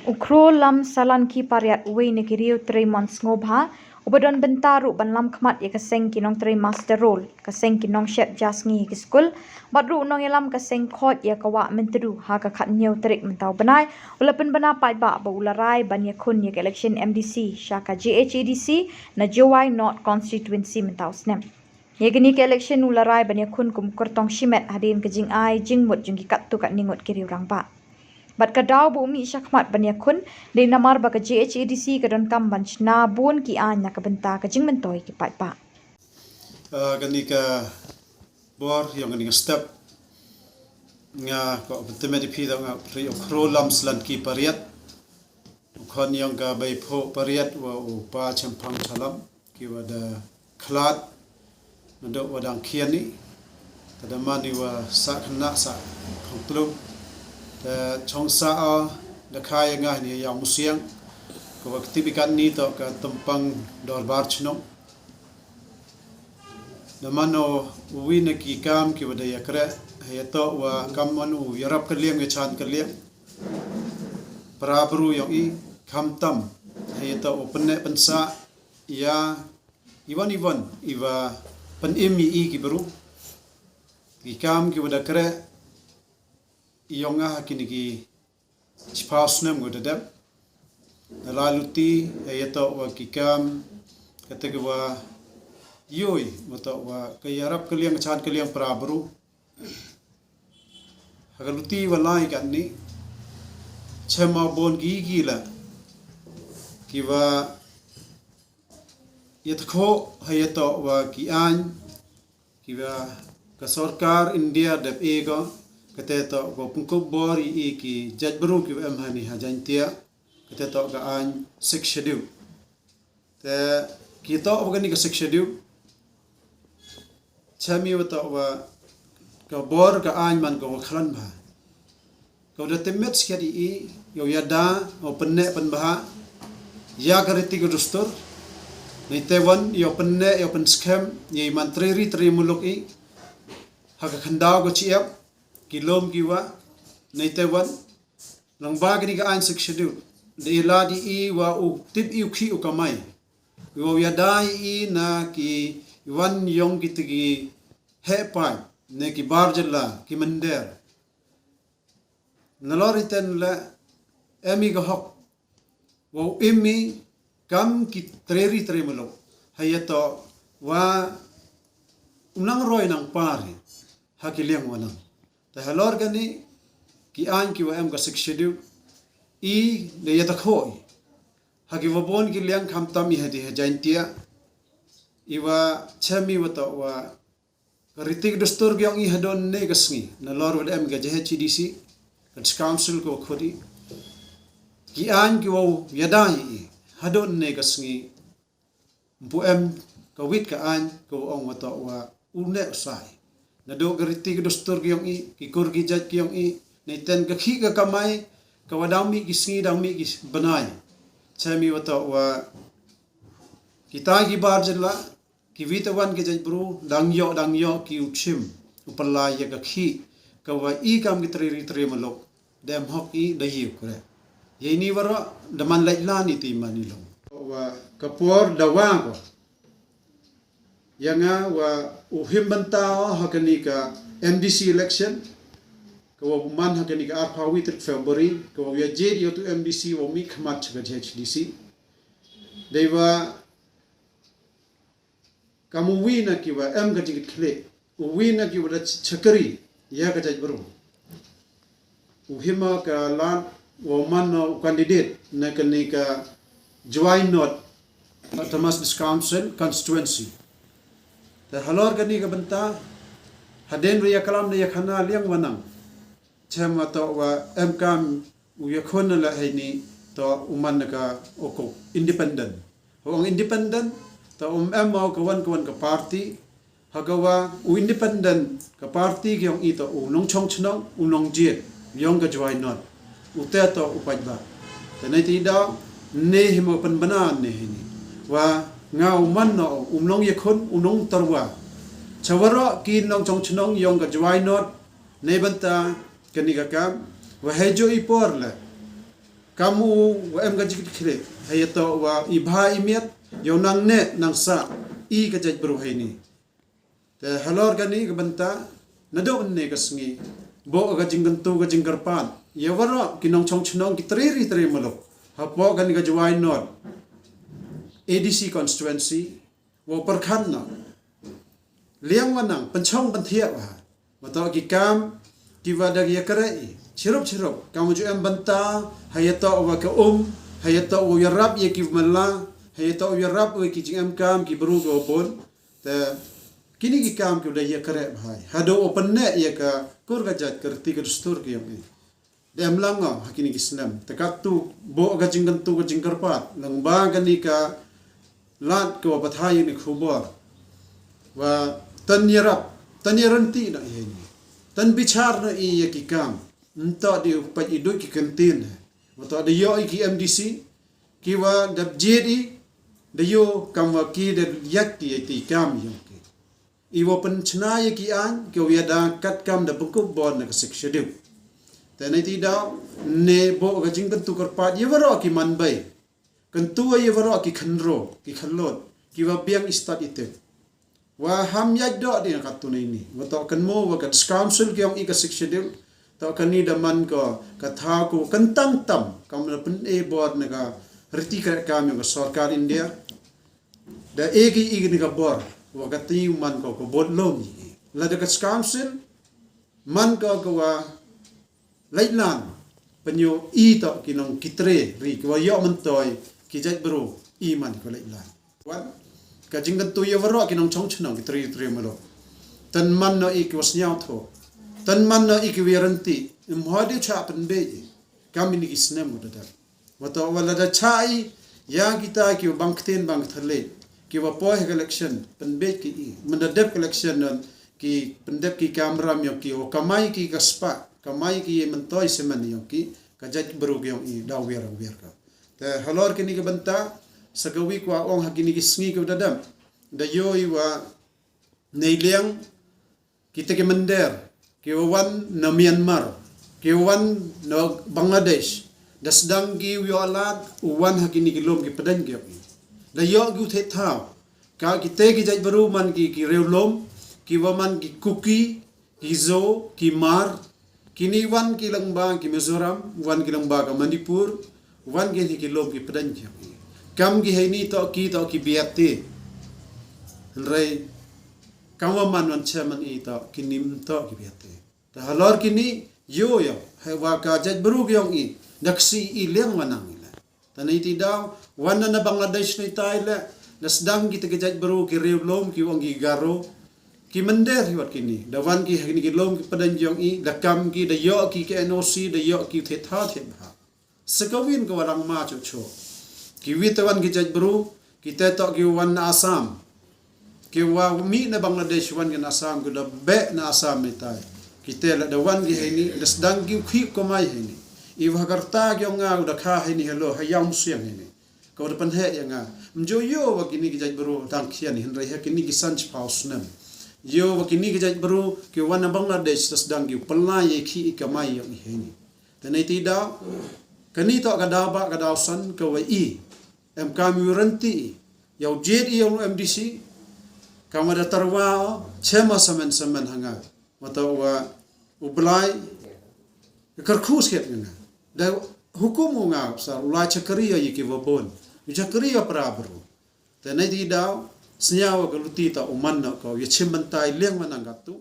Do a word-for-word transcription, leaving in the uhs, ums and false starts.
U Khro Lam Salan Ki Pariat, uwei na ki riew trei mon sngewbha, uba don bynta ruh ban lam khmat ya ka seng ki nongtrei master roll, ka seng ki nongshep ja sngi ha ki skul, bad ruh u nongyalam ka seng khot ya ka wah Myntdu ha ka khatynñiew tarik mynta u bnai, u la pynbna paidbah ba u la rai ban yakhun ya ka election M D C sha ka J H A D C na Jowai North Constituency mynta u snem. Ya kani ka election u la rai ban yakhun kum kyrtong shimet hadien ka jingai jingmut jong ki katto katni ngut ki riew rangbah. Bad ka daw ba u mih shakhmat ban yakhun, dei namar ba ka J H A D C ka donkam ban chna bun ki aiñ na ka bynta ka jingmyntoi ki paidbah. Ah, kani ka bor, yong kani ka step, nga ko bynta me di phi da nga pri u Khro Lam Salan Ki Pariat, u khon yong ka Beiphoh Pariat wa u Pa Chemphang Chalam, ki wa da khlad, nadooh wa dang khian i, ta da man i wa sah khynnah sah khongtlu, ta chong sah o, da kha ya nga ni ya musiang, ko wa ktip i katni toh ka Tympang Dorbar Chnong. Da man o uwi na ki kam ki wa da yakreh, hei ya toh wa kam man u yarap ka liang, ya chan ka liang para bru yong i, khamtam hei ya toh wa pynneh pynsah ya iwan iwan i wa pynim i i ki bru. Ki kam ki wa da kreh i yong nga ha kini ki chiphaw snem ko da dep. Da la luti, hei ya toh wa ki kam, kata ki wa yoi, wa toh wa ka yarap ka liang, ka chan ka liang para bru. Ha ka luti wa lai katni, chem a bun ki ki la, ki wa ya tkhoh, hei ya toh wa ki aiñ, ki wa ka sorkar India dep e ko, kata toh ko pynkup bor i i ki jait bru ki wa em hani ha Jaintia, kata toh ka aiñ Sixth Schedule. Te ki toh wa kani ka Sixth Schedule, chem i wa toh wa ka bor ka aiñ man ko wa khlan bha. Ko da tymmet skhiat i i, yow yada, yow pynneh pynbha ya ka riti ka dustur. Nei te wan, yow pynneh, yow pynskhem ya i man trei ri trei muluk i ha ka khyndaw ka chiap, ki lum ki wah. Nei te wan, lang ba kini ka aiñ Sixth Schedule, da i lad i i wa u tip i u khih u kamai, i wow yada i i na ki wan yong ki tiki heh paid, ne ki bar jylla, ki mynder. Nalor i ten le em i ka hok wow im i kam ki trei ri trei muluk. Hei ya toh wa u nang roi nang par i ha ki liang wa nang. Te halor kani ki aiñ ki wa em ka Sixth Schedule, i da ya tkhoh i ha ki wa bun ki liang, khamtam i ha di ha Jaintia, i wa chem i wa toh wa ka riti ka dustur ki yong i hadooh ne ka sngi. Nalor wa da em ka J H A D C, ka District Council ko khot i, ki aiñ ki wow yada i i hadooh ne ka sngi. Mpu em ka wit ka aiñ ka wa ong wa toh wa u neh u sai. Nadooh ka riti ka dustur ki yong i, ki kur ki jait ki yong i, nei ten ka khih ka kamai, ka wa dang mih ki sngi, dang mih ki bnai. Chem i wa toh wa kitai ki bar jylla, ki wi te wan ki jait bru, dang yoh, dang yoh ki u chim u pynlai ya ka khih ka wa i kam ki trei ri trei muluk. Da em hok i, da i u kreh. Ya ini waroh da man lait lan i ti man i long. Wa ka por da wa ko ya nga wa u him bynta o ha kani ka M D C election, ka wa man ha kani ka arphaw wi tarik February, ka wa ya jied ya u M D C wa mih khmat cha ka J H D C. Dei wa kam u wi na ki wa em ka jingkit khlieh, u wi na ki wa da ch-, chakri ya ka jait bru. U him o ka lad wa man o u candidate na kani ka Jowai North Autonomous District Council constituency. Te halor kani ka bynta, hadien re ya klam ne ya khana liang wa nang, chem wa toh wa em kam u ya khon na la heini, toh u man na ka o ko independent. Hong independent, toh um em o ka wan ka wan ka party. Ha ka wa u independent ka party ki yong i toh u nongchong chnong, u nongjied yong ka Jowai North. U te toh u paidbah. Te nei ti daw, ne him o pynbna ne heini wa nga u man no u nong ya khon, u nong tarwa cha waroh ki nongchong chnong yong ka Jowai North. Nei bynta kani ka kam, wa hei jo i por le kam u wa em ka jingkitkhlieh, ha ya toh wa i bha i miat, yow nang neh nang sah i ka jaitbru heini. Te halor kani ka bynta, naduh ynne ka sngi, booh ka jingkyntu ka jingkyrpad ya waroh ki nongchong chnong ki tre ri tre muluk hapoh kani ka Jowai North A D C constituency, wow pyrkhat noh, liang wa nang, pynchong pynthiah bha, wa toh ki kam ki wa da yakreh i chirup chirup, kam wa ju em bynta ha ya toh wa ka um, ha ya toh wa yarap ya ki wa mylla, ha ya toh wa yarap wa ki jingemkam ki bru ki wa bun. Te kini ki kam ki wa da yakreh bha, haduh wa pynneh ya ka kur ka jait, ka riti ka dustur ki yong i. Da em lang o ha kini ki snem. Te katu, booh ka jingkyntu ka jingkyrpad lyngba kani ka lad ka wa pathai ya kani ka khubor, wa tan yarap, tan yaryntih noh i heini, tan bichar noh i ya ki kam. Ym toh de u pait i duh ki kyntien, wa toh da yoh i ki M D C ki wa da jied i, da yoh kam wa ki da yat ki ya i kam yong ki, i wa pynchna ya ki aiñ ki wa ya da kat kam da pynkup bor na ka Sixth Schedule. Te neiti daw, ne booh ka jingkyntu kyrpad ya waroh ki manbei, kyntu ya waroh ki khynroo ki khyllood ki wa biang i stad i tip, wa ham yait doh de na katu neini, wa toh kynmaw wa ka District Council ki yong i ka Sixth Schedule, toh kani da man ko ka thaw ka wa kyntang tam kam da pyn-e bor na ka riti kreh kam yong ka sorkar India. Da e ki i kani ka bor, wa katu man ko ka bor lum i. Lada ka District Council man ko ka wa laitlan, pynyoh i toh ki nong ki tre ri ki wa yoh myntoi ki jaitbru, i man ko laitlan. Wan ka jingkyntu ya waroh ki nongchong chnong ki tre tre muluk, tan man noh i ki wa sniawthuh, tan man noh i ki wa yaryntih, ym hoi de cha pynbeit i kam ini ki snem wa da dep. Wa toh wa lada cha i ya kita ki wa bang ktien bang thylliej, ki wa poi ha ka election, pynbeit ki i. Mynda dep ka election, don ki pyndep ki kamram yong ki, wa kamai ki ka spah, kamai ki ya i myntoi semen yong ki, ka jaitbru ki yong i, da wiar wiar ka. Te halor kini ki bynta, sa ka wi kwah ong ha kini ki sngi ki wa da dep, da yoh i wa neiliang kita ki mynder ki wa wan na Myanmar, ki wa wan na Bangladesh, da sdang ki u yoh lad u wan ha kini ki lum ki pdeng ki yong i. Da yoh ki u thied thaw, ka kite ki jaitbru man ki ki riew lum, ki wa man ki Kuki, ki Zo, ki Hmar, kini wan ki lyngba ki Mizoram, wan ki lyngba ka Manipur, wan ki ni ki lum ki pdeng ki yong i. Kam ki heini toh ki, toh ki biate. Hynrei kam wa man wan chem man i toh kini ym toh ki biate. Te halor kini, yoh yoh, hei wa ka jaitbru ki yong i, da ksih i liang wa nang i le. Te neiti daw, wan na Bangladesh neitai le, da sdang kita ki jaitbru ki riew lum ki wa ong ki Garo, ki mynder hi wat kini, da wan ki ha kini ki lum ki pdeng ki yong i, da kam ki, da yoh ki ki N O C, da yoh ki u thied thaw thied bha. Sa ka wi ka wa rang ma chuh chuh. Ki wi te wan ki jaitbru, kite toh ki wa wan na Assam, ki wa mih na Bangladesh, wan ki na Assam, ki da beh na Assam neitai. Kite la da wan ki heini, da sdang ki u khih kamai heini. I wa ha ka rta ki yong nga u da kha heini, helo, ha Iawmusiang heini. Ka wa da pynheh ya nga. Ym ju yoh wa kini ki jaitbru tang khian, hynrei ha kini ki san chiphaw snem, yoh wa kini ki jaitbru ki wan na Bangladesh, da sdang ki u pynlai ya i khih i kamai yong i heini. Te neiti daw, kani toh ka daw ba, ka daw san ka wa i, em kam i u rynti i, yow jied i yong u M D C, kam wa da tyrwa o, chem o semen semen ha nga, wa toh wa u Blai, ka kyrkhu skhet nga. Da hukum u nga, sa u lai chakri ya i ki wa bun, u chakri ya para bru. Te neiti daw, sniaw wa ka luti toh u man noh ko, ya chim bynta i liang wa nang katu.